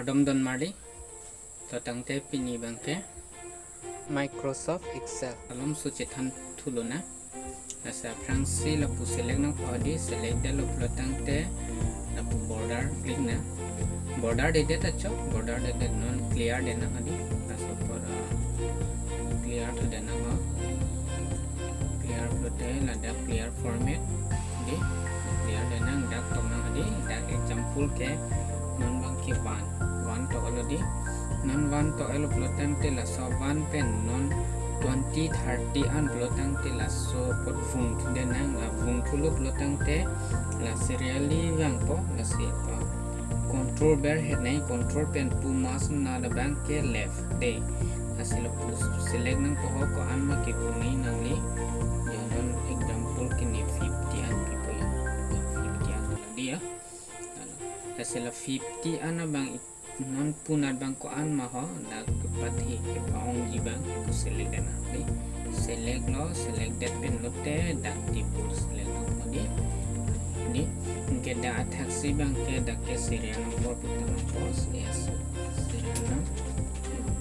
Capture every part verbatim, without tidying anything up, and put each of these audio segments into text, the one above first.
Dom don marli, to tangte pini abangke Microsoft Excel alomso chethan thulonang. Lasi aphrangsi lapu select nangpo hadi, select detlo pulo tangte lapu border click nang. Border dedet achok, border dedet, non clear denang hadi. Laso apor, ah, clear tho denang ho. Clear pulote ladak clear format. Di, clear denang, dak toknang hadi, dak example ke non abangke one, one toklo di. Non one toklo pulo tangte laso one pen non twenty, thirty an pulo tangte laso apot vung thu denang, ah, vung thulo pulo tangte la serially vangpo, lasi pa control berhet nai, control pen pu mouse nat abangke left de. Lasi lapu select nangpo ho, ko-an ma kepu nangji nangli. Ya, non example ke ne fifty an pipo ya. Ya, fifty an di ya. Lalo. Lasi la fifty an abang ik-, non pu nat abang ko-an ma ho, dak kepathi kepa-ongji abang pu select denang di. Select lo, select det pen lote dak table select nangpo di. Di, anke dak athaksi abangke dak ke serial number pu tangpo, yes, serial number.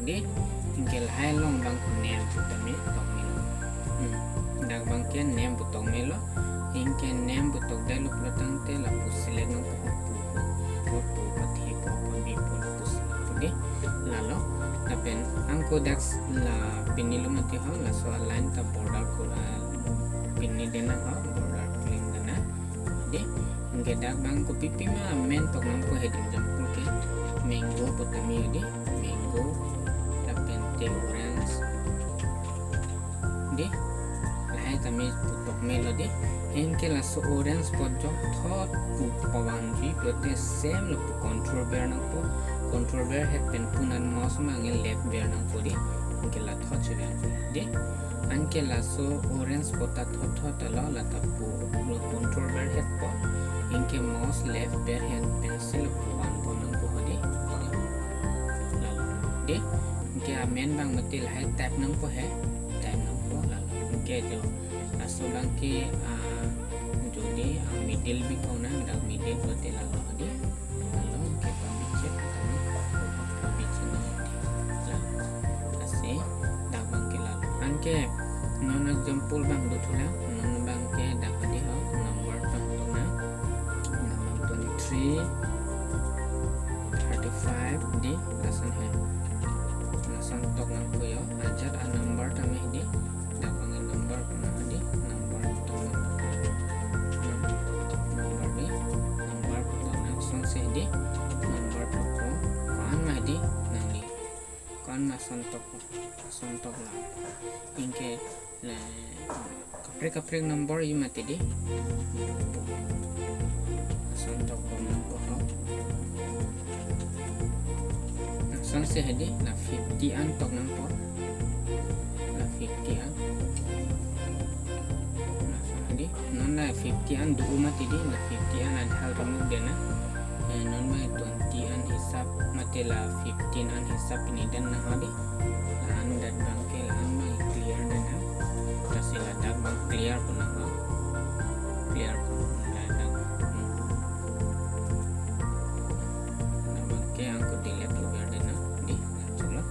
Di, anke lahai along abang name pu tame tokmelo. Hmm. Dak abangke name pu tokmelo. Anke name pu tokdetlo pulo tangte lapu select nangpo ho, pu, pu, pu, pu, pathi po, pabi po, pu select po di. Lalo, lapen anke dak s-, la pinilo mati ho, laso align ta border ko, ah, pini denang ho, border click denang. Di, anke dak abang kopipi ma amen toknangpo, heading example ke mango pu tame di, mango, lapen te orange. Di, lahai tame pu tokmelo di. Anke laso orange apot jokthot pu pavanji pulote same lapu control ber nangpo. Control berhet pen pu nat mouse abang left ber nangpo di. Anke la thot chevang di. Anke laso orange apot ta thot thot lo, la ta pu control berhetpo. Anke mouse left berhet pensi lapu vanpo nangpo ho di. Lalo. Di, anke amen abang mati lahai type nangpo he. Type nangpo lalo. Anke jo laso abangke, ah, jodi, ah, middle bi konang, dak middle pulote lalo di. Lalo, anke pabichek tame, pabichek nang di. Lalo. Lasi dak abangke lalo. Anke non example abang do thulang, non abangke dak di ho, number abang toknang. Number twenty-three, thirty-five di, lason he. Lason toknangpo yo, ajat a number tame di, dak abang number pu nang di, number toknang. Number di, number pu toknang, lasonsi di, number tokpo, ko-an ma di, nangli. Ko-an ma ason tokpo, ason toklang. Anke, le, kaprek kaprek number i mati di. Ason tokbom nangpo ho. Lasonsi hedi, la fifty an toknangpo. La fifty an. Lason hedi, non la fifty an do mati di, la fifty an adhal remove denang. Eh, non ma twenty an hisap mate la fifteen an hisap pini denang ho di. La-an dat abangke, la-an abang clear denang. Lasi ladak abang clear pu nang ho. Clear pu ladak. Hmm. La abangke anke delete over denang di, la cholo.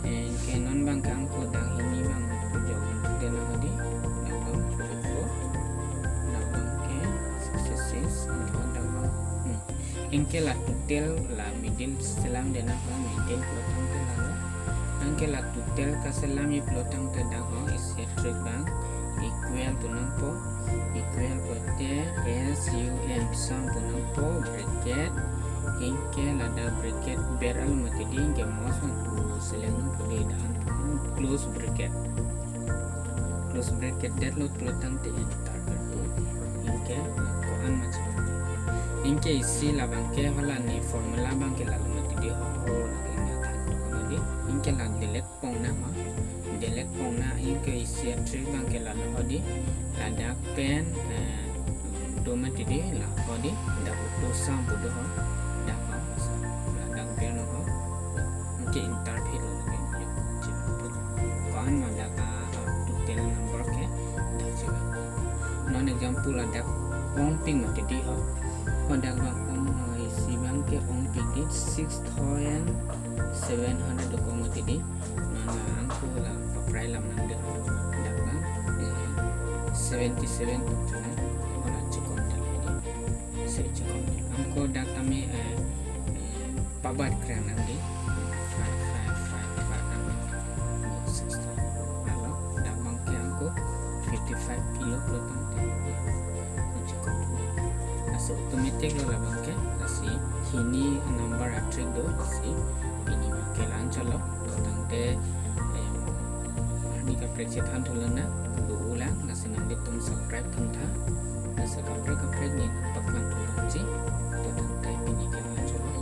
Anke non abangke anke dak hini abang pu jok denang di. Dak abang forty-four. Dak abangke sixty-six. Dak abang, hmm. Anke la total, la middle selam denang ho, middle pulo tangte lalo. Anke la total kaselam i pulo tangte dak ho, isi trick abang equal pu nangpo, equal pulote S U M sum pu nangpo, bracket, anke ladak bracket ber-lo mati di, anke mouse abang pu select nangpo di, dak an close bracket. Close bracket detlo pulo tangte enter berpo. Anke ko-an ma chevang. Anke isi la abangke hala ne formula abangke lalo mati di ho, ho lake ne thak to ho di. Anke la delete pongnang ho. Delete pongnang, anke isi trick abangke lalo ho di. Ladak pen, eh, do mati di la ho di. Dak auto sum pu do ho. Dak ho. Ladak ber nang ho. Anke enter phitlo lake. Ko-an ma dak a, a total number ke dak chevang. Non example ladak ongpik mati di ho. Ho dak abang ong, eh, Si abang ke ongpik di six thousand seven hundred dokok mati di. Nana angko la paprai lam nangde. Dak abang, eh, seventy seven tok chonai. Ora chikon dal di. Si chikon dal. Angko dak tame, eh, eh, pabat krang nangde. Five five five five nangde. Sixty. Alo, dak abang ke angko fifty five kilo lo tangte. Chikon. Lasi automatic lo labang ke, lasi hini number atrik do, lasi pini abang ke la-an chotlo, tangte, eh, hini kaprek chethan thulang na, do ulang, lasi nanglitum subscribe thuntha, lasi kaprek kaprek ne paklang thunang ji, tangte pini ke la-an chotlo,